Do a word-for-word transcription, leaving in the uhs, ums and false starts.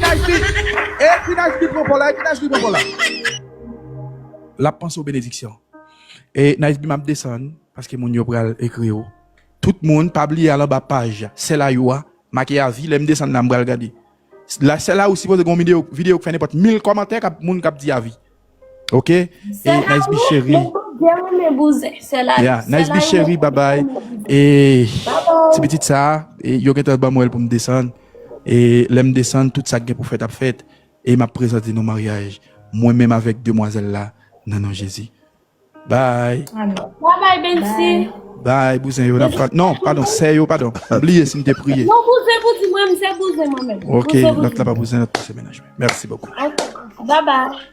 Nice B. Epi Nice B pran pa w la, epi Nice B pran pa w la. L ap panse w benediksyon. E Nice B, m ap desann, paske moun yo pral ekri w. Tout moun, pa bliye al anba paj Sè Layou a, make avi, lè m desann la, m pral gade. La, Sè Layou sipoze gen yon videyo, videyo k fè nenpòt mil kòmantè, k ap, moun k ap di avi. Oke? E Nice B cheri. Yeah, Nice B cheri, babay. E ti pitit sa, e yo gentan ban mwen l pou m desann. E lè m desann, tout sa k gen pou fèt ap fèt. E m ap prezante nou maryaj mwen menm avèk demwazèl la, nan non Jezi. Bye. Bye bye, Bensi. Bye, bouzen yo. N ap pral, non, padon, sè yo, padon. M bliye si m te priye. Non, bouzen pou di mwen, m se bouzen mwen menm. Ok, lòt la pa bouzen, lòt la se mennaj mwen. Mèsi bokou. Bye bye.